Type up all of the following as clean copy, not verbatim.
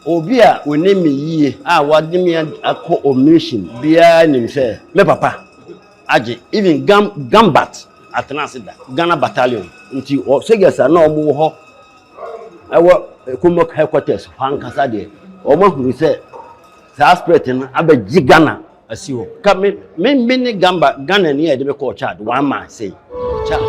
Obi a ɔnim me yie a wade me akɔ omission biara nim sɛ me papa agye even Gam Gambat atena ase da Ghana Battalion nti soldiers a na wɔn wɔ hɔ ɛwɔ Kumok headquarters hɔ ankasa deɛ wɔn ahunu sɛ saa spirit no abɛgye Ghana asi hɔ ka me me me ne Gamba Ghana ni a yɛde me kɔɔ Chad one man sei Chad.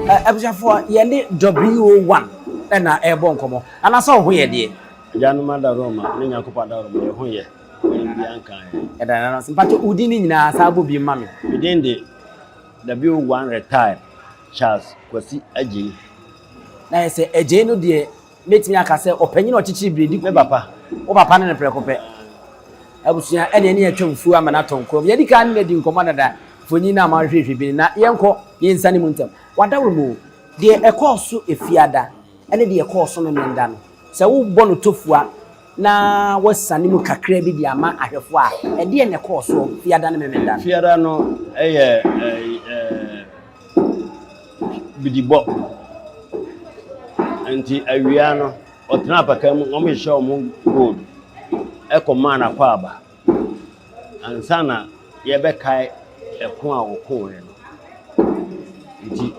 Abusuafoɔ yɛne WO1 ɛna ɛrebɔ nkɔmmɔ anaasɛ wo ho yɛ deɛ? Agyanom adaworoma ne Nyankopɔn adaworoma yɛ ho yɛ bɔne biara nka yɛn. Yɛda Nyame ase. Mpakyɛ wo din ne nyinaa saa bɔ bi ma me. Me din de W1 retired Charles Kwasi Agyei. Na yɛ sɛ Agyei no deɛ mɛtumi aka sɛ ɔpanyin a ɔkyekyere biredi Me papa. Wo papa ne no prɛko pɛ. Abusua ɛne ɛne atwa mfuo ama no atɔ nkoa mu. Yɛadi kan ne no adi nkɔmmɔ dada, mfonyin no a mahwehwɛ bi no, na yɛnkɔ na yɛnsiane mu ntɛm. Wadaworo mu o, deɛ ɛkɔɔ so Efiada ne deɛ ɛkɔɔ so Memenda no, sɛ wobɔ no tofua na woasiane mu kakra bi de ama ahwɛfoɔ a, ɛdeɛn na ɛkɔɔ soɔ Fiada ne Memenda no? Fiada no yɛ bidibɔ. Nti awia no, ɔtena apaka mu, wɔhyehyɛ wɔn gold kɔmaa no akwaaba ansa na yɛbɛkae ɛko a wɔkoeɛ no. Nti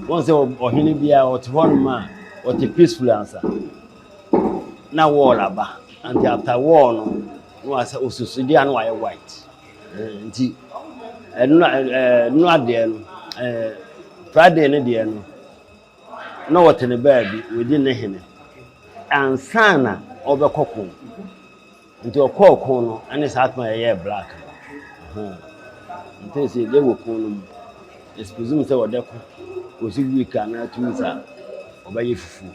wɔn sɛ ɔhene biara ɔte hɔnom a ɔte peaceful ansa na wall aba. Nti after wall no na wasɛ osusu deɛ a na wayɛ white. Nti ɛno ɛno adeɛ no ɛɛ Friday no deɛ no na ɔte ne baabi wɔdi ne hene ansa na ɔbɛkɔ ko. Nti ɔkɔɔ ko no ɛne saa atoma yɛyɛɛ black no. Nti sɛ yɛde wɔ ko no mu it's presumed sɛ ɔdɛ ko kɔsi week anaa 2 weeks a ɔbɛyɛ fufuo.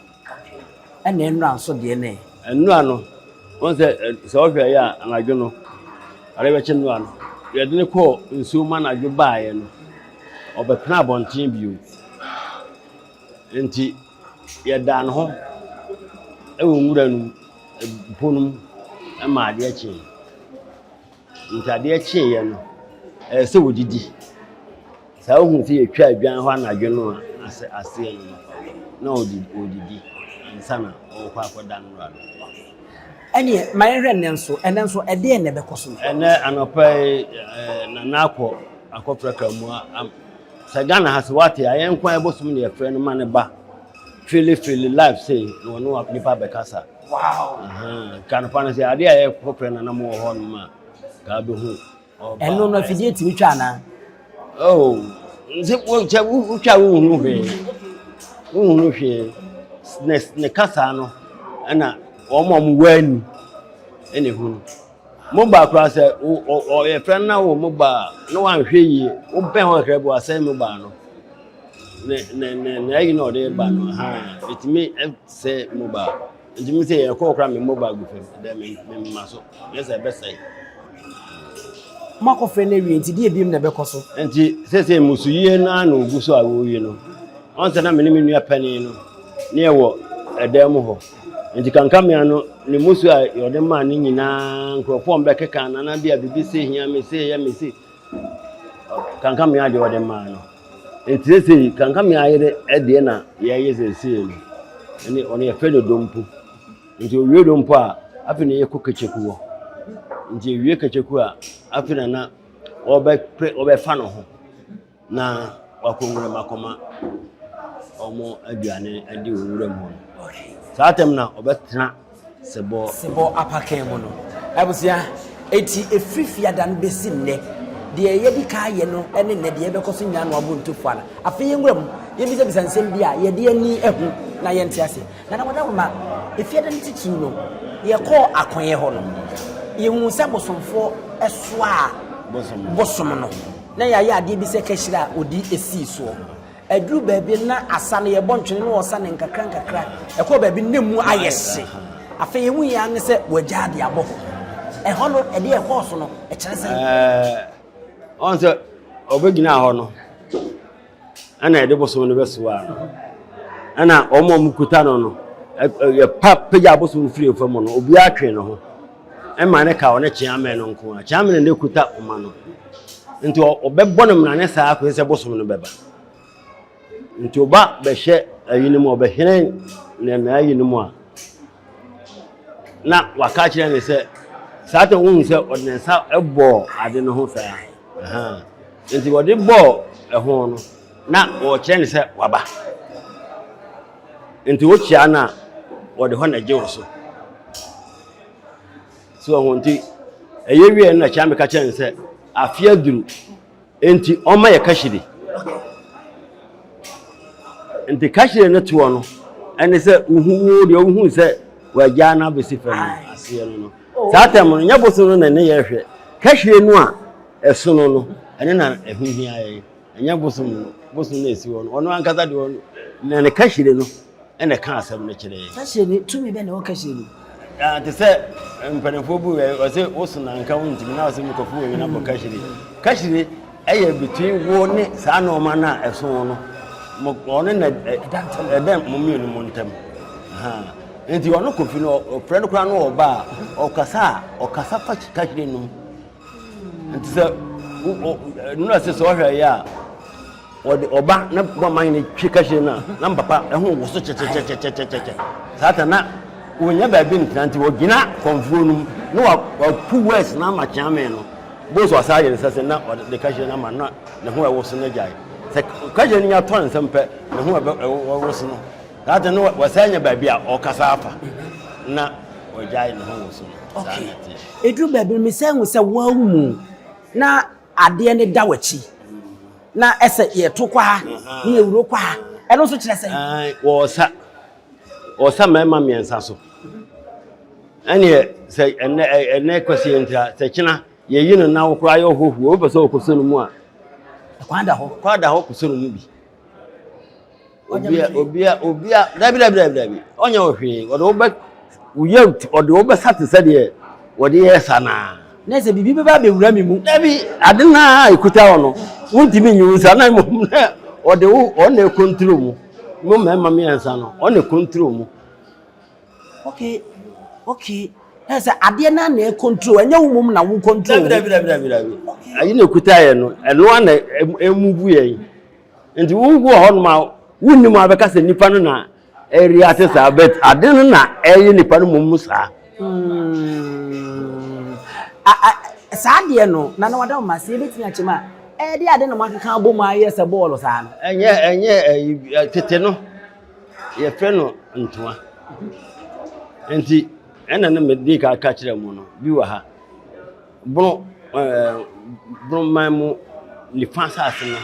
Ɛna nnora nso deɛ ne? Nnora no, wɔn sɛ sɛ ɔhwɛ yɛ a anadwo no ade bɛkye nnora no yɛde no kɔɔ nsuo mu anadwo baeɛ no ɔbɛtena abɔnten bio nti yɛdaa ne ho wɔ nwura no mu po no mu ma adeɛ kyee. Nti adeɛ kyeeɛ no ɛyɛ sɛ wɔdidi. Saa wohu sɛ yɛtwa adwan hɔ anadwo no a ase aseɛ no no na ɔdidi ansa na ɔrekɔ akɔda nnora no. Ɛneɛ ma yɛnhwɛ nnɛ nso, ɛnnɛ nso ɛdeɛn na ɛbɛkɔ so? Ɛnnɛ anɔpa yi Nana akɔ akɔfrɛ Kramoa. Sɛ Ghana ha sɛ wate a yɛn nko ara yɛbɔsom na yɛfrɛ no ma no ba fele fele live sei na ɔne nipa bɛkasa. Wow! Nka anɔpa no sɛ adeɛ a yɛkɔfrɛ Nana mo wɔ hɔ nom a ka bɛhu. Ɛno no afidie tumi twa anaa? Oh, nse wotwa wotwa wohunu hwee. Wohunu hwee. Ne ne kasa no ɛna wɔn a wɔwɔ ani ɛna ehunu. Mobile koraa sɛ ɔyɛ fɛ na wɔ mobile na wanhwɛ yie wobɛn hɔ kakra bi wasɛe mobile no. Ne ne ne ne ayi na ɔde ba no ha etumi sɛ mobile. Nti mi sɛ yɛkɔɔ koraa me mobile gu fam dɛ me me mma so nyɛ sɛ ɛbɛsɛe. Moakɔfrɛ no awie nti deɛ biom na ɛbɛkɔ so? Nti sɛsɛ mmusuyie no ara na ɔgu so a wɔreyi no. Ɔn sɛ na me ne me nua panin no ne yɛwɔ ɛdan mu hɔ. Nti kankamea no ne mmusuo a wɔde maa no nyinaa nkurɔfoɔ mbɛkeka nana bi a biribi sei hia me sei yɛ me sei. Kankamea deɛ ɔde maa no. Nti sɛsɛ kankamea yere deɛ na yɛyɛ sɛsɛ no. Ɛne ɔno yɛfrɛ no dompo. Nti owie do mpo a, afei na yɛkɔ Kɛkyɛku hɔ. Nti ewie Kɛkyɛku a, afei na na ɔbɛpɛ ɔbɛfa ne ho na wakɔ nwuram akɔma wɔn aduane adi wɔ nwuram hɔ no. Saa tɛm na ɔbɛtena sebɔ. Sebɔ apakan mu no. Abusua, eti efiri fiada no besi nnɛ, deɛ yɛadi kan ayɛ no ne nnɛ deɛ ɛbɛkɔ so nyinaa na wabɔ ntofua no. Afei yɛn nwura mu, yɛbisabisa nsɛm bi a yɛde ani ahu na yɛnte aseɛ. Nana Wadawoma, Efiada no titiriw no, yɛkɔɔ akoeɛ hɔ no, yɛhuu sɛ bosomfoɔ soaa bosom no, na yɛayɛ adeɛ bi sɛ kahyire a wɔde sii soɔ. Aduru baabi no, na asa no, yɛbɔ ntwene na wɔsa no nkakra nkakra. Ɛkɔɔ baabi no, na emu ayɛ hye. Afei yɛhuiɛ ara ne sɛ wɔagyaa de abɔ hɔ. Ɛhɔ no, ɛdeɛ ɛkɔɔ so no, ɛkyerɛ sɛn? Ɛɛ, ɔn sɛ ɔbɛgyinaa hɔ no, ɛna yɛde bosom no bɛsoaa no ɛna wɔn a wɔkuta no no yɛpa pagya abosom no firi fam no obiara twee ne ho Ɛma ne ka ɔne kyeame no nko a. Kyeame no na ekuta poma no. Nti ɔbɛbɔ no mmrane saa kɔsi sɛ bosom no bɛba. Nti ɔba bɛhyɛ ayi no mu, ɔbɛhene ne n'ayi no mu a, na waka akyerɛ ne sɛ saa ta wohu sɛ ɔde ne nsa bɔɔ ade no ho saa. Nti wɔde bɔɔ ɛho no, na wɔkyerɛ ne sɛ waba. Nti wokyia no a, wɔde hɔ na ɛgye wo so. So ɔho nti, ɛyɛ wie no na kyia meka kyerɛ ne sɛ afe aduru. Enti ɔma yɛ kahyire. Nti kahyire no toɔ no, ɛne sɛ wohu wo deɛ wohu sɛ wagyaa no abɛsi fam no aseɛ no no. Saa tɛm no, nyɛ bosom no na ɛne yɛ hwɛ. Kahyire no a ɛsono no, ɛne na ɛho hia yɛn. Ɛnyɛ bosom no, bosom no ɛsi hɔ no. Ɔno ankasa deɛ ɔno, na ne kahyire no ɛna ɛka asɛm no kyerɛ yɛn. Kahyire no, tumi bɛ na ɛwɔ kahyire no? Ah, te sɛ mpanimfoɔ bu wɛ ɔsɛ woso na nka wontumi na ɔsɛ mekɔfo wɔ nyina bɔ kahyire. Kahyire ɛyɛ between wo ne saa nneɛma no a ɛso no. Ɔno na ɛdɛn mo mmienu mo ntam. Nti ɔno kofi no ɔfrɛ no koraa no ɔba a ɔkasa a ɔkasa fa kahyire no mu. Nti sɛ nnura sɛ sɛ ɔhwɛ yɛ a Wɔde ɔba na bɔ man no twi kahyire no a, na mpapa ɛho woso kyɛkyɛkyɛkyɛkyɛkyɛ. Saa ta na wɔnya baabi ntena nti wɔgyina kɔnfuo no mu na wapu wɛs na ama kyeame no. Bo so ɔsan ayɛ ne nsa sɛ na ɔde kahyire no ama na ne ho ɛwoso no agyae. Sɛ kahyire no nya tɔ ne nsam pɛ, ne ho ɛwoso no. Saa ta na wɔsan nya baabi a ɔkasa afa na wɔgyae ne ho woso no. Saa na ɛteɛ. Ɛduru baabi no, mesan hu sɛ woawu mu na adeɛ no da w'akyi na ɛsɛ yɛto kɔ ha ne yɛwuro kɔ ha, ɛno nso kyerɛ sɛ. Wɔsa wɔsa mmarima mmiɛnsa so ɛneɛ sɛ ɛnɛ ɛnɛ kwasi ntra sɛ kyena yɛyi no na wokora yɛ ɔhɔhoɔ wopɛ sɛ ɔkɔsɔ no mu a kwan da hɔ kwan da hɔ kɔsɔ no mu bi. Obia obia obia dabi dabi dabi dabi ɔnyɛ wo hwee ɔde wo bɛ woyɛ ɔde wo bɛsa te sɛ deɛ wɔde yɛ sa naa. Na sɛ biribi bɛba abɛwura me mu. Dabi ade naa a ekuta wɔ no wontumi nyi wo nsa na mmom na ɔde wo ɔna ekontro mu mo mmarima mmiɛnsa no ɔna ekontro mu. Okay okay na sɛ adeɛ naa na ɛcontrol ɛnyɛ wo mmom na wo control. Dabi dabi dabi dabi dabi ayi na ekuta yɛ no ɛno ana emu bu yɛn. Nti wo wɔ hɔnom a wonnim a bɛka sɛ nipa no na ɛreate saa but ade no na ɛyɛ nipa no mmom saa. Hmm. Saa adeɛ no na na wada ma sɛ yɛbɛtumi akyɛ mu a ɛde ade na moakeka abɔ mu ayɛ sɛ bɔɔlo saa no. Ɛnyɛ ɛnyɛ ɛyi tete no yɛfrɛ no ntoa nti ɛna no mede ka ka kyerɛ mu no bi wɔ ha. Bono ɛɛ Bonoman mu nifa asase no,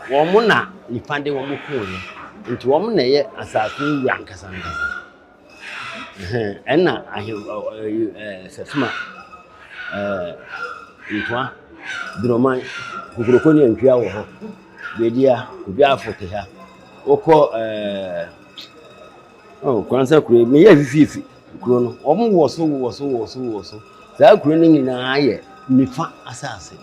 wɔn na nifa de wɔn koeɛ. Nti wɔn na ɛyɛ asase no wura ankasa ankasa. Ɛhɛn, ɛna ahe ɛɛ Sasuma, ɛɛ Ntoa, Doroman, Kokoroko ne Antwia wɔ hɔ. Bedia, Kobi Afo te ha. Wokɔ ɛɛ oh, Kwansa kuro yi, meyɛ fififi kuro no, wɔn wɔ so wɔ so wɔ so wɔ so. Saa kuro no nyinaa yɛ Nifa asase.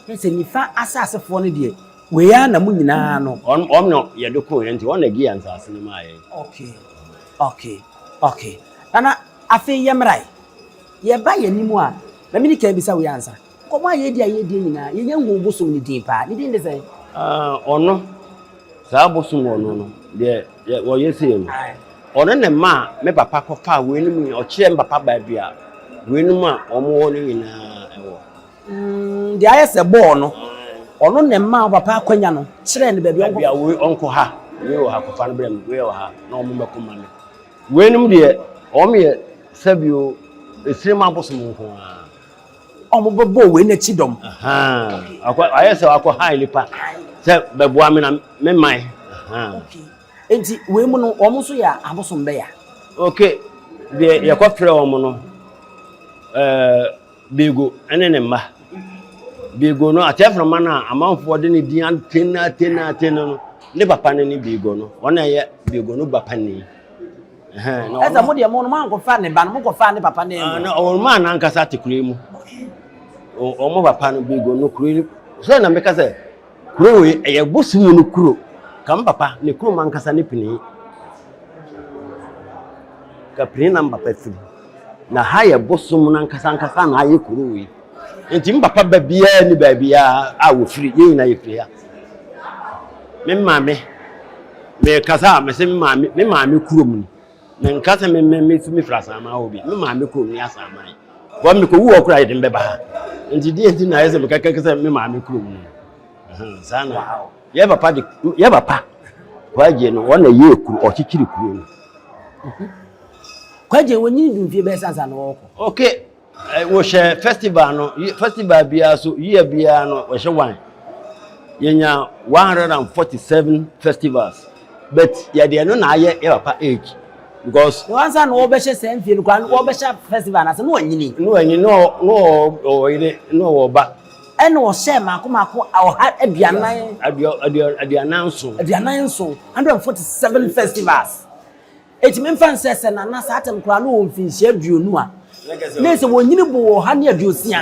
Kyerɛ sɛ Nifa asasefoɔ no deɛ, wei ara na mo nyinaa no. Wɔn wɔn na yɛde koo yɛn nti wɔn na gye yɛn asase no maa yɛn. Okay, okay, okay. Nana, afei yɛmmra ɛ. Yɛba yɛn anim a, ma menni kan bisa wei ansa. Nkɔmmɔ a yɛredi a yɛredi nyinaa, yɛnya nhuu bosom no din paa. Ne din de sɛn? Ah, ɔno, saa bosom ɔno no, deɛ wɔyɛ sei no, ɔno na ɛmaa me papa kɔfaa weinom nyinaa, ɔkyerɛɛ me papa baabi a weinom a wɔwɔ no nyinaa wɔ. Mm, deɛ ayɛ sɛ bɔɔl no, ɔno na ɛmaa wo papa akwanya no, kyerɛɛ no baabi a ɔnkɔ. Baabi a wei ɔnkɔ ha, wei wɔ ha, kɔfa no brɛ me, wei wɔ ha, na wɔn mmɛko ma me. Weinom deɛ, wɔn yɛ sɛbio esirim abosom nko ara. Wɔbɛbɔ wei n'akyi dɔm. Ayɛ sɛ wakɔ han nipa sɛ bɛboa me na me man. Nti wei mu no wɔn nso yɛ abosom bɛya. Ok, deɛ yɛkɔfrɛ wɔn no ɛɛ Bego ne ne mma. Bego no atɛframa no a amanfoɔ de ne din atene atene atene no ne papa no ne Bego no wɔn na ɛyɛ Bego no ba panin. Ɛsɛ mo deɛ mo no mo ankɔfa ne ba no mo kɔfa ne papa ne mu. Na wɔn maa n'ankasa te kuro yi mu. Wɔn papa no Bego no kuro yi sɛ na meka sɛ kuro wei ɛyɛ bosom no kuro. Ka me papa ne kurom ankasa ne pini. Ka pini na me papa firi. Na ha yɛ bosom no ankasa ankasa na ayɛ kuro wei. Nti me papa ba biara ni baabiara a wɔfiri, yɛn nyinaa yɛfiri ha. Me maame, mekasa a mese me maame, me maame kurom ni. Menka sɛ me me me mefiri Asaman hɔ bi. Me maame kurom ni Asaman. Bɔ mekɔwu hɔ koraa yɛde me bɛba ha. Nti deɛ nti na ayɛ sɛ mekaka sɛ me maame kurom no. Saa na yɛ papa de yɛ papa Kwagye no wɔn na yɛ kuro ɔkyekyere kuro no. Kwagye wɔnyini du mfie bɛyɛ sansa na wɔkɔ. Okay, wɔhyɛ festival no festival biara so year biara no wɔhyɛ one yɛnya 147 festivals but yɛde ɛno na ayɛ yɛ papa age because. Na wansa na wɔbɛhyɛ saa mfie no koraa wɔbɛhyɛ festival no ase na wɔnyini. Na wɔnyini na ɔwɔ yere na ɔwɔ ba. Ɛna ɔhyɛɛ mmaako mmaako 140. 47. 47, 147 festivals. Eti memfa nsɛ sɛ Nana saa tɛm koraa na ɔwɔ mfinhyia 20 a, na sɛ wɔnyini bo wɔ 160.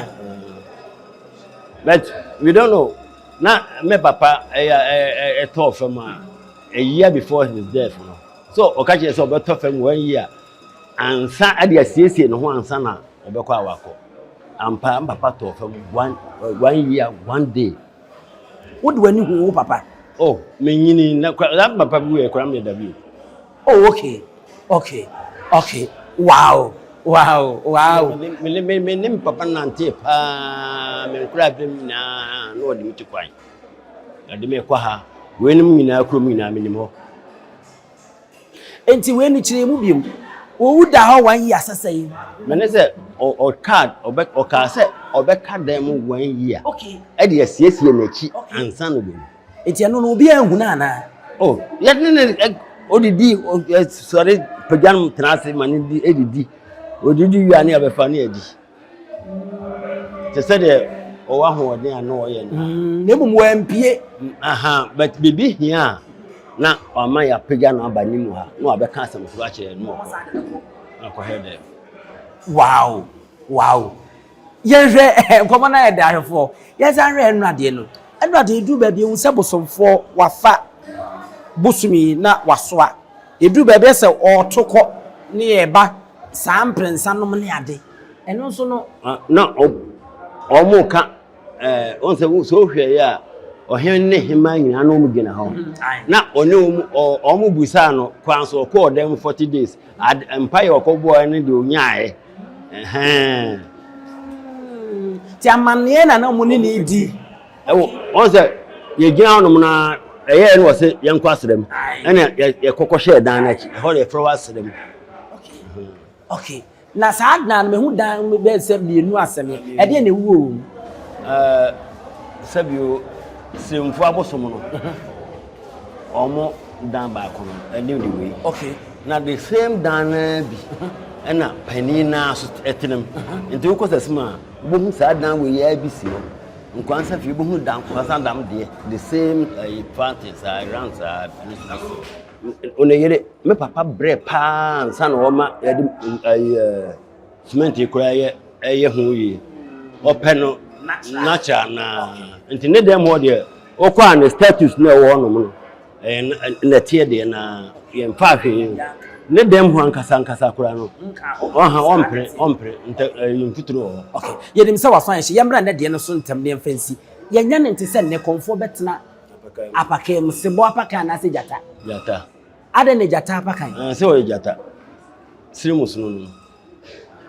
But we don't know. Na me papa ɛyɛ ɛtɔɔ fam a, a year before his death no. So ɔka kyerɛ sɛ ɔbɛtɔ fam one year ansa ɛde asiesie ne ho ansa na ɔbɛkɔ a wakɔ. Ampa, me papa tɔɔ fam one year, one day. Wode w'ani hu wo papa? Oh, menyini na kora na papa bi wɔ kora me da bi. Oh, okay. Wow. Me ne me papa nante paa, me nkora abem nyinaa na ɔde me ti kwan. Ɔde me kɔ ha. Weinom nyinaa kurom nyinaa menim hɔ. Enti wei no kyerɛ mu biom. Owu da hɔ one year sɛsɛ yi. Me ne sɛ ɔka ɔbɛ ɔka sɛ ɔbɛka dan mu one year. Ɛde asiesie n'akyi ansa na obewu. Enti ɛno no obi anhu no anaa? Oh, yɛne ne odidi sɔre pagya no tena ase ma ne di edidi. Odidi wie a ne yɛbɛfa ne yɛdi. Te sɛ deɛ ɔwɔ ahoɔden a na ɔyɛ no. Na mmom wampie. Aha, but biribi hia a na wama yɛapagya no aba ne mu ha na wabɛka asɛm koro akyerɛ no ɔkɔ. Na akɔhwɛ dɛ. Wow. Yɛnhwɛ nkɔmmɔ no ayɛ dɛ ahwɛfoɔ. Yɛnsan hwɛ ɛno adeɛ no. Ɛno adeɛ eduru baabi ehu sɛ bosomfoɔ wafa bosom yi na wasoa. Eduru baabi sɛ ɔɔto kɔ ne yɛba saa mprɛnsa nom ne ade. Ɛno nso no. Na ɔmo ka ɛɛ wɔn sɛ sɛ wohwɛ yɛ a ɔhene ne hema nyinaa na wɔn gyina hɔ. Na ɔne wɔn ɔmo busaa no kwan so ɔkɔɔ dɛm 40 days ad mpaeɛ ɔkɔ bɔɔ ne deɛ onyaeɛ ɛhɛn. Ti amanneɛ na na ɔmo ne ne di. Ɛwɔ wɔn sɛ yɛgyina hɔnom na ɛyɛ no wɔ sɛ yɛnkɔ asrɛ ɛna yɛkɔkɔ hyɛɛ dan n'akyi ɛhɔ de yɛfrɛ hɔ asrɛ mu. Okay. Na saa dan no mehu dan bɛyɛ sɛ mmienu asɛm yi. Ɛdeɛ na ɛwuo wɔ mu? Sɛbio siremfo abosom no ɔmo dan baako no ɛne de wei. Na the same dan naa bi ɛna panin naa so ɛtena mu. Nti wokɔ sɛsim a wobɛhu saa dan wei yɛ bi si hɔ. Nkwansa fie wobɛhu dan nkwansa dam deɛ the same ɛyi fountain saa round saa ɛno so si. Ɔne yere me papa brɛ paa ansa na ɔma yɛde ɛyi ɛɛ cement koraa yɛ ɛyɛ ho yie. Ɔpɛ no natural naa nti ne dɛm hɔ deɛ wokɔ a ne status na ɛwɔ hɔnom no ɛyɛ nnɛteɛ deɛ na yɛmfa hwee ne dɛm hɔ ankasa ankasa koraa no ɔha ɔmpere ɔmpere ntɛ ɛyi mfuturo wɔ hɔ. Okay. Yɛnim sɛ wafa nhyɛ yɛmmra nnɛ deɛ no so ntɛm ne yɛmfa nsi. Yɛnya ne nte sɛ nnɛ kɔmfoɔ bɛtena apakan mu sebɔ apakan anaasɛ gyata. Gyata. Adɛn na gyata apakan? Ɛɛ sɛ ɔyɛ gyata sirimu sono no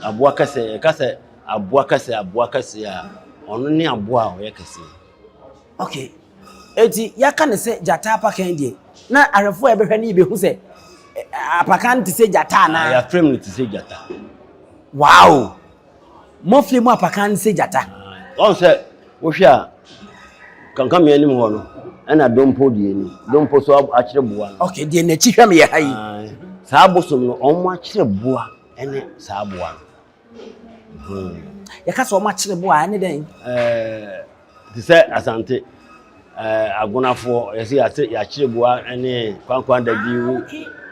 aboa kɛse yɛka sɛ aboa kɛse aboa kɛse a ɔno ne aboa a ɔyɛ kɛse. Okay. Eti yɛaka ne sɛ gyata apakan deɛ na ahwɛfoɔ a yɛbɛhwɛ no yɛbɛhu sɛ apakan te sɛ gyata anaa? Yɛafrɛ mu no te sɛ gyata. Wow! Mɔfie mu apakan sɛ gyata. Wɔn sɛ wohwɛ a kankan anim hɔ no ɛna dompo deɛ ni dompo so akyerɛ boa no. Okay, deɛ n'akyi hwɛ me yɛ ha yi. Saa bosom no wɔn akyerɛ boa ɛne saa boa no. Yɛka sɛ wɔn akyerɛ boa ɛne dɛn? Ɛɛ te sɛ Asante ɛɛ agonafoɔ yɛsɛ yɛate yɛakyerɛ boa ɛne kwankwan dabi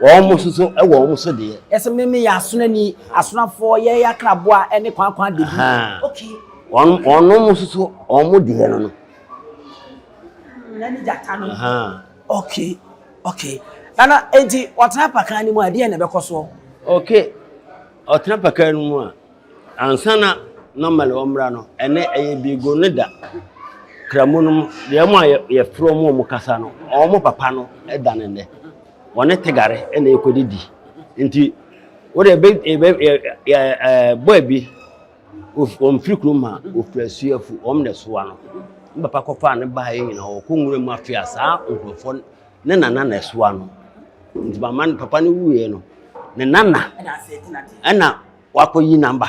wɔn mo soso ɛwɔ wɔn so deɛ. Yɛsɛ mímí yɛ asonani asonafoɔ yɛ yɛ akraboa ɛne kwankwan dabi. Okay. Wɔn wɔn mo soso wɔn mo deɛ no no. Ɛne gyata no. Okay. Nana eti ɔtena apakan no mu a ɛdeɛ na ɛbɛkɔ soɔ? Okay. Ɔtena pakaa no mu a, ansa na normally ɔmmra no, ɛnɛ ɛyɛ bigo ne da. Kramo no mu, deɛ wɔn a yɛfrɛ wɔn a wɔkasa no, wɔn papa no da no nnɛ. Wɔne Tegare na ɛkɔdidi. Nti, wode ebe ebe yɛ ɛɛ bɔɔ bi, wɔmfiri kurom ha, wɔfiri asuafu, wɔn na ɛsoa no. Ne papa kɔfaa no baeɛ nyinaa, ɔkɔ nwura mu afe a saa nkurɔfoɔ ne nana na ɛsoa no. Nti mama no papa no wuiɛ no, ne nana ɛna wakɔyi namba.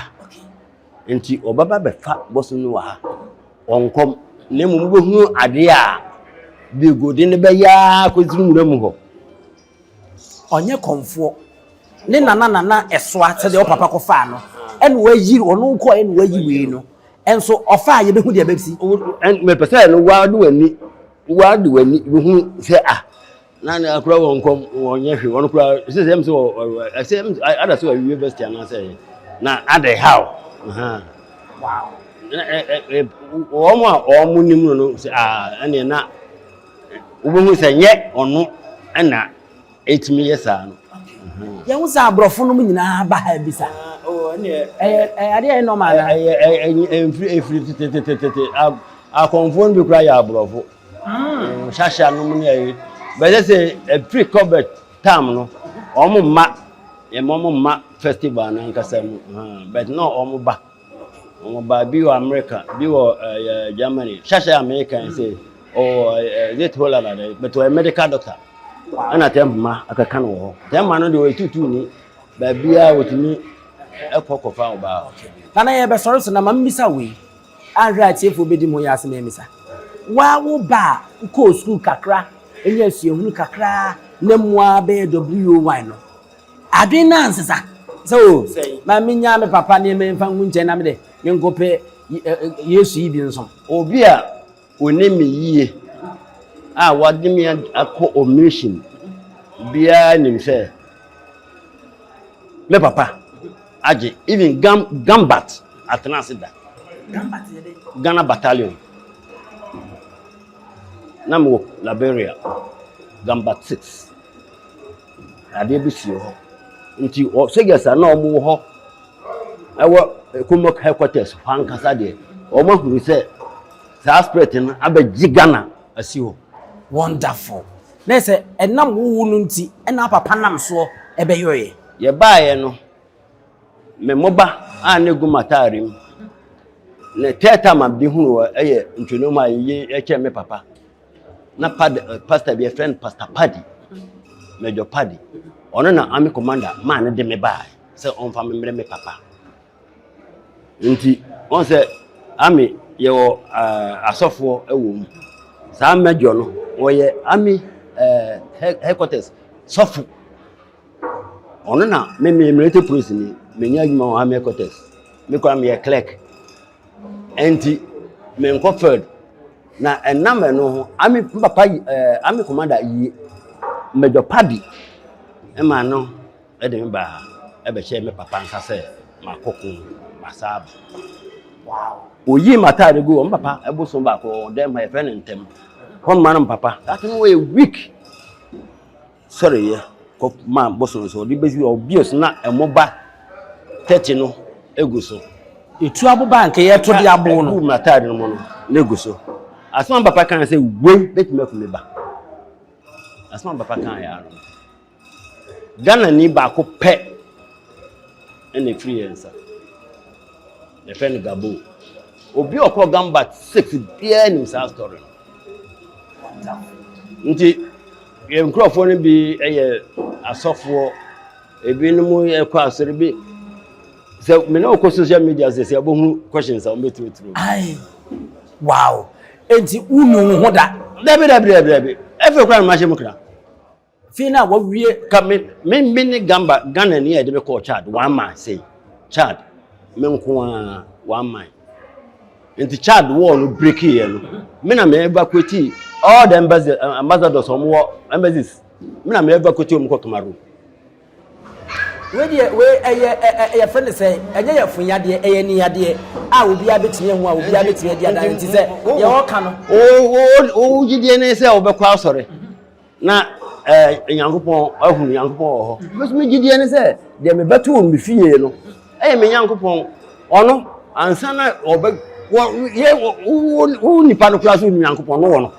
Nti ɔbɛba bɛfa bɔsom no wɔ ha. Ɔnkɔm. Na mmom wobɛhunu adeɛ a Biogode no bɛyɛ ara kɔduru nwura mu hɔ. Ɔnyɛ kɔmfoɔ. Ne nana nana ɛsoa sɛdeɛ wo papa kɔfaa no ɛna wayi ɔno kɔɔ ɛna wayi wei no ɛnso ɔfaa yɛbɛhu deɛ ɛbɛsi. Mepɛ sɛ no waa de w'ani waa de w'ani bɛhunu sɛ ah na na akora wɔn nkɔm wɔnyɛ hwee wɔn kora sɛ sɛ ɛm sɛ wɔ ɛsɛ ɛm ada sɛ wɔ university anaasɛ ɛyɛ na ada how wow wɔn a wɔn nim no no sɛ ah ɛneɛ na wobɛhu sɛ nyɛ ɔno ɛna ɛtumi yɛ saa no. Yɛn ho sɛ aborɔfo nom nyinaa ba ha bisa. Ɛyɛ ɛyɛ adeɛ ɛyɛ normal na. Ɛyɛ ɛyɛ ɛmfiri ɛfiri tetetetete akɔnfoɔ no bi kura yɛ aborɔfo. Hyahya nom ne ɛyɛ bɛyɛ sɛ ɛfiri kɔbɛt tam no wɔn mma yɛn wɔn mma festival n'ankasa mu but na wɔn ba wɔn ba bi wɔ America bi wɔ ɛyɛ Germany hyahya America sɛ ɔwɔ is it Holland ade but ɔyɛ medical doctor. Ɛna tɛmpoma akeka no wɔ hɔ. Tɛmpoma no deɛ ɔyɛ tuutuuni. Baabiara wɔtumi kɔ kɔfa ɔbaa. Nana yɛbɛsɔre so na ma memmisa wei. Anhwɛ a atiefoɔ bɛdi mo yɛ ase ma mmisa. Woa wo ba a wokɔɔ sukuu kakra nya suahunu kakra na mu ara bɛyɛ WOY no, adwene no ansesa sɛ o ma menya me papa nneɛma mfa ngu nkyɛn na mede menkɔpɛ Yesu yi bi nsom? Obi a Ɔnim me yie a wade me akɔ omission biara nim sɛ me papa agye even Gam Gambat atena ase da. Ghana Battalion na mewɔ Liberia Gambat 6 adeɛ bi si hɔ nti soldiers a na wɔn wɔ hɔ ɛwɔ Kumok headquarters hɔ ankasa deɛ wɔn ahunu sɛ Saa spirit no abɛgye Ghana asi hɔ. Wonderful. Na sɛ ɛnam wo wu no nti ɛna papa nam soɔ ɛbɛyɔeɛ. Yɛbaeɛ no, me moba a na ɛgu m'ataare mu. Ne third time a mede hunu wɔ ɛyɛ ntwonoo mu a yɛyi kyerɛ me papa. Na pad, pastor bi yɛfrɛ no Pastor Paddy, Major Paddy. Ɔno na army commander maa no de me baeɛ sɛ ɔmfa me mmrɛ me papa. Nti wɔn sɛ army yɛwɔ eh, asɔfoɔ wɔ mu. Saa major no wɔyɛ army eh, headquarters sɔfo. Ɔno na me me military police ni menyɛ adwuma wɔ army headquarters. Me koraa meyɛ clerk. Nti menkɔ field. Na ɛnam ɛno ho army papa eh, army commander yi Major Paddy ɛma no de me baa ha bɛhyɛɛ me papa nsa sɛ makɔ ko masan aba. Oyii m'ataade guu hɔ, me papa bosom baako wɔ dɛm ha yɛfrɛ no ntɛm. Hɔ mma no me papa. That no wɔyɛ weak. Sɔreyɛ kɔ ma bosom so ɔde bɛsi ɔbio so na ɛmoba tɛkyi no egu so. Etu aboba nka yɛto de abo no. Egu m'ataade no mu no na egu so. Asɛm a papa kan sɛ wei bɛtumi aku me ba. Asɛm a papa kan yɛ ano. Ghanani baako pɛ na ɛfiri yɛn nsa. Yɛfrɛ no Gabo. Obi a ɔkɔ Gamba 6 biara nim saa story no. Nti yɛn nkurɔfoɔ no bi yɛ asɔfoɔ, ebinom kɔ asɔre bi. Sɛ me ne wokɔ social media sɛ sɛ wobɛhu questions a wɔbɛturuturu. Ai, wow. Enti wonu wo ho da? Dabi dabi dabi dabi. Ɛfɛ koraa na mahyɛ mu kra. Afei na wawie. Ka me me me ne Gamba Ghana ni a yɛde me kɔɔ Chad one man sei Chad me nko ara one man nti Chad war no breaking yɛ no me na me evacuate all the embassy ambassadors wɔn wɔ embassies me na me evacuate wɔn kɔ Cameroon. Wei deɛ wei ɛyɛ ɛ ɛ yɛfrɛ no sɛ ɛnyɛ yɛ funyadeɛ ɛyɛ niyadeɛ a obiara bɛtumi ahu a obiara bɛtumi adi adanse nti sɛ deɛ ɔka no. Wo wo wo gyidie ne sɛ wobɛkɔ asɔre. Na ɛɛ Nyankopɔn ahunu Nyankopɔn wɔ hɔ. Me nso me gyidie ne sɛ deɛ mebɛto wɔ me fie no ɛyɛ me Nyankopɔn. Ɔno ansa na ɔbɛ wɔ yɛ wo wo nipa no koraa so Nyankopɔn no wɔ no.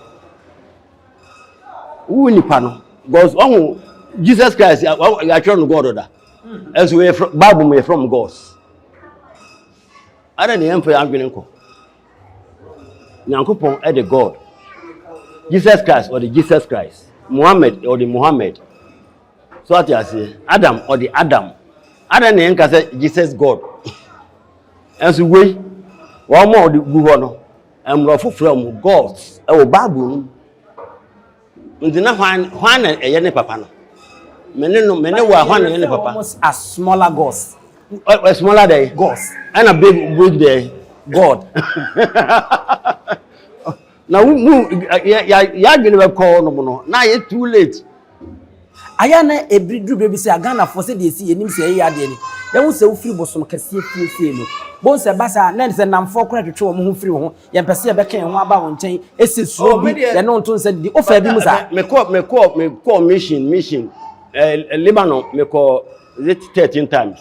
Wo nipa no because ɔho Jesus Christ yɛatwerɛ no God da. Ɛnso yɛfrɛ Bible mu yɛfrɛ mo gods. Adɛn na yɛmfa yɛn adwene nkɔ? Nyankopɔn de God. Jesus Christ ɔde Jesus Christ. Muhammad ɔde Muhammad. So ate aseɛ? Adam ɔde Adam. Adɛn na yɛnka sɛ Jesus God? Ɛnso wei wɔn a ɔde gu hɔ no, mmorɔfo frɛ wɔn gods ɛwɔ Bible no mu. Nti na hwan hwan na ɛyɛ ne papa no? Me ne no me ne wo a hwan na ɛyɛ ne papa? Almost as smaller gods. A smaller dɛ? Gods. Ɛna big big dɛ? God. Na wo mu yɛ yɛ yɛadwene bɛkɔ hɔ nom no na ayɛ too late. Ayɛ a na ɛbiri duru berɛ bi sɛ Ghanafoɔ sɛdeɛ ɛsi yɛnim sɛ yɛyɛ adeɛ ni, yɛhu sɛ wofiri bosom kɛseɛ fie sei no, bohu sɛ ɛba saa a na ɛne sɛ nnamfoɔ koraa twetwe wɔn ho firi wo ho, yɛmpɛ sɛ yɛbɛka yɛn ho aba wo nkyɛn, ɛsɛ suro Oh, bi, me deɛ yɛne wo nto nsa didi, wofaa bi mu saa? Mekɔ mekɔ mekɔ mission mission eh, Lebanon mekɔ is it 13 times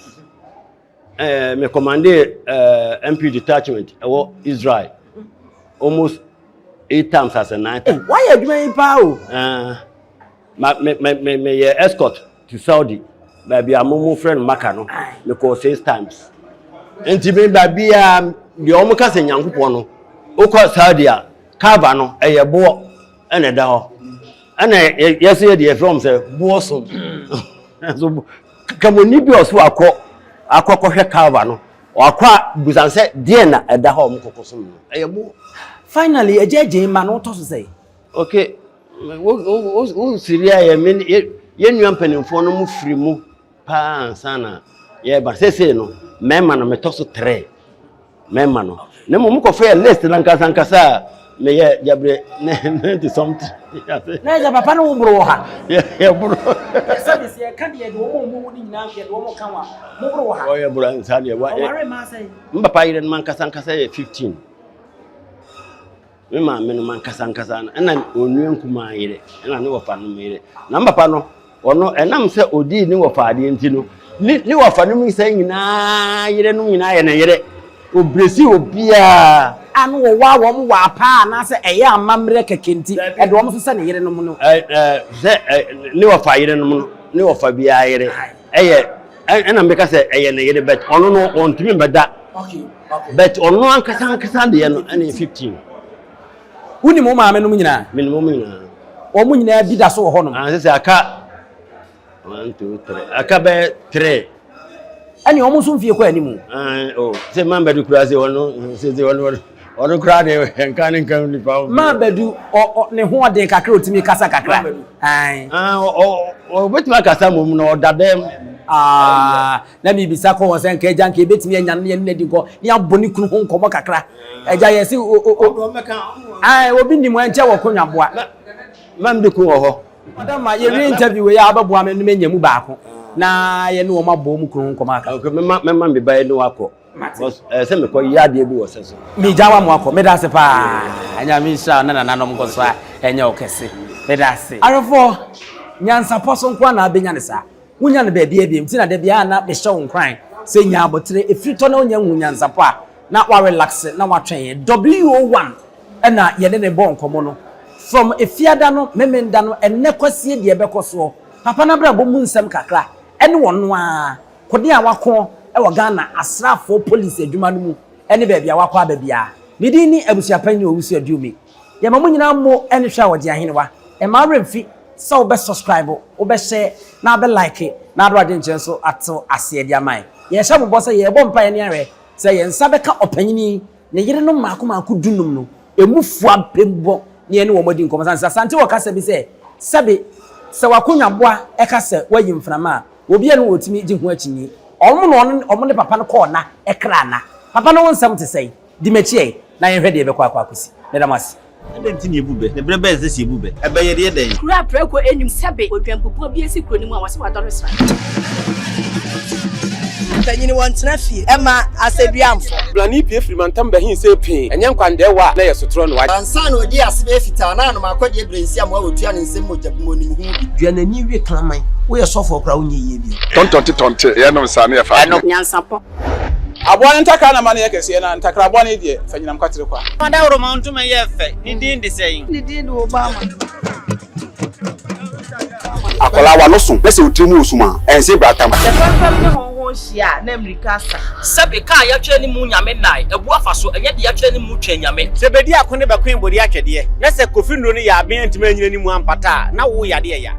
eh, me commande eh, MP detachment ɛwɔ Israel almost eight times as a nine Ei, times. woayɛ adwuma yi paa o. Eh, ma me me me meyɛ escort to Saudi baabi a mo mo frɛ no Maka no mekɔɔ six times nti me baabi a deɛ wɔn ka sɛ Nyankopɔn no wokɔ Saudi a Kaaba no ɛyɛ boɔ ɛna ɛda hɔ ɛna yɛsɛ yɛ deɛ yɛfrɛ wɔn sɛ boɔ som so kamoni bi ɔso akɔ akɔ kɔhwɛ Kaaba no wakɔ a busan sɛ deɛ na ɛda hɔ a wɔn kɔkɔ som no ɛyɛ boɔ. Finally, agya agye mma no wotɔ so sɛn? Okay, wo wo wo siri a yɛ me yɛ nua mpanimfoɔ no mu firi mu paa ansa na yɛreba sese no mmarima no metɔ so tere mmarima no na mmom kɔfɛ yɛ list no ankasa ankasa a meyɛ gyabrɛ ne ninety something. Na ɛsɛ papa no wo boro wɔ ha. Yɛ boro. Sɛbi sɛ yɛka deɛ de wɔn a wɔn wu no nyinaa nso yɛde wɔn ka ho a mo boro wɔ ha. Ɔyɛ boro nsa deɛ wa. Ɔware mmaa sɛn? M papa yere no ankasa ankasa yɛ 15. Me maame no mankasa ankasa no, ɛna onua nkumaa yere, ɛna ne wɔfa no yere. Na me papa no, ɔno ɛnam sɛ odii ne wɔfa adeɛ nti no, ne ne wɔfa no mu sɛ nyinaa yere no nyinaa yɛ ne yere. Obresi obiara. A no wɔwaa wɔn waa paa anaasɛ ɛyɛ amammerɛ kɛkɛ nti ɛde wɔn nso sɛ ne yerenom no? Ɛ ɛ sɛ ɛ ne wɔfa yerenom no, ne wɔfa biara yere ɛyɛ ɛna meka sɛ ɛyɛ ne yere but ɔno no ɔntumi mbɛda. Okay. But ɔno ankasa ankasa deɛ no ɛna 15. Wonim wo maame nom nyinaa? Menim wɔn nyinaa. Wɔn nyinaa bi da so wɔ hɔnom? Ah, sɛ aka 1 2 3 aka bɛyɛ 3. Ɛne wɔn nso mfie kɔ anim. Ah, oh, sɛ man bɛdu kura sɛ ɔno sɛ sɛ ɔno ɔno kura de nka ne nka nipa. Man bɛdu ɔ ɔ ne ho ɔden kakra otumi kasa kakra. Ayi. Ah, ɔ ɔ ɔbɛtumi akasa mmom na ɔda dɛm. Ah. Na mebisa kɔ hɔ sɛ nka agya nka yɛbɛtumi anya no ne yɛne no adi nkɔ ne yɛabɔ ne kunu ho nkɔmmɔ kakra. Agya yɛ se o o o ae obi nim ɛnkyɛ wɔ konwaboa. Mam de kun wɔ hɔ. Madam ma yɛwie interview wei a wobɛboa me no manya mu baako na yɛne wɔn abɔ wɔn kunu ho nkɔmmɔ aka. Okay, mɛma mɛma me ba yi ne wakɔ. Mate. Ɛɛ sɛ mekɔ yɛ adeɛ bi wɔ sɛ so. Megya wa mo akɔ. Meda ase paa. Nyame nhyira wo ne nananom nkɔ so a ɛnyɛ wo kɛse. Meda ase. Awerɛfoɔ, nyansapɔ so nko ara na abɛnya no saa. Wonya no baabiara bio nti na da biara na mehyɛ wo nkuran sɛ nya aboterɛ, ɛfiri tɔ na wonya hu nyansapɔ a, na woarelaxe na woatwɛn yɛn. WO1 na yɛne no bɔɔ nkɔmmɔ no from Efiada no, Memenda no, ɛnnɛ Kwasie deɛ ɛbɛkɔ soɔ, papa no abrabɔ mu nsɛm kakra ɛne ɔno ara kode a wako wɔ Ghana asraafoɔ police adwuma no mu ɛne baabi a wakɔ aba biara. Me din ne Abusuapanyin Owusu Aduomi. Yɛma mo nyinaa mo ne hwɛ a wɔgye ahenewa. Mma wo werɛ mfi sɛ wobɛ subscribe, wobɛ share na abɛ like na ade w'adwenkyerɛ nso ato aseɛ de ama yɛn. Yɛhyɛ mo bɔ sɛ yɛrebɔ mpaeɛ ne ahwɛ sɛ yɛn nsa bɛka ɔpanyin yi ne yerenom mmaako mmaako dunum no ɛmu fua bɛbɔ ne yɛne wɔn adi nkɔmmɔ. Sane sɛ Asante wɔ kasa bi sɛ, sɛbe sɛ w'akonnwaboa ka sɛ woayi mframa a, obiara nni hɔ a ɔtumi gye ho akyinnye. Wɔn na ɔne wɔn ne papa no kɔɔ nna kraa nna. Papa no ho nsɛm te sɛn? Di m'akyi ɛ, na yɛnhwɛ deɛ ɛbɛkɔ akɔ akɔsi. Meda mo ase. Adɛn nti na yɛbu bɛ? Na berɛ bɛn na ɛsɛ sɛ yɛbu bɛ? Ɛbɛ yɛ deɛ dɛn? Kuro a prako nnim sɛbe odwanpupoɔ bi asi kuro no mu a wɔse wadɔre sra. Panyin wɔntena fie ɛma asɛduamfo. Blani pue firi mantam bɛhe sɛ pee, ɛnyɛ nkwandɛɛwa a na ɛyɛ sotorɔ na wagye. Ansa na ɔdii ase bɛyɛ fitaa na anom akɔdeɛ berɛ nsi amoa wɔtua ne nsam mogya bi mu ɔnim ho bi. Dua n'ani we kraman. Woyɛ sɔfoɔ koraa wonyɛ yie bio. Tɔntɔnte tɔnte yɛnom saa ne yɛfa adwene. Nyansapɔ. Aboa no ntakra na ma no yɛ kɛseɛ, na ntakra bɔne deɛ, fa nyinam kwatere kwa. Ɔdawuroma ntoma yɛ fɛ, ne din de sɛn? Ne din de Obama. Akwadaa w'ano so na sɛ wo tiri mu wɔ sum a, ɛnse bratam. Sɛ fɛmfɛm ne hɔnho hyia a, na mmirika asa. Sɛbe, ka a yɛatwerɛ ne mu Nyame nnae, abu afa so, ɛnyɛ deɛ yɛatwerɛ ne mu Twɛn Nyame. Sɛ bedi ako ne bɛkoe bode atwɛdeɛ, na sɛ Kofi nnuro no yɛ aben antumi anyina ne mu ampata a, na wo yadeɛ ya.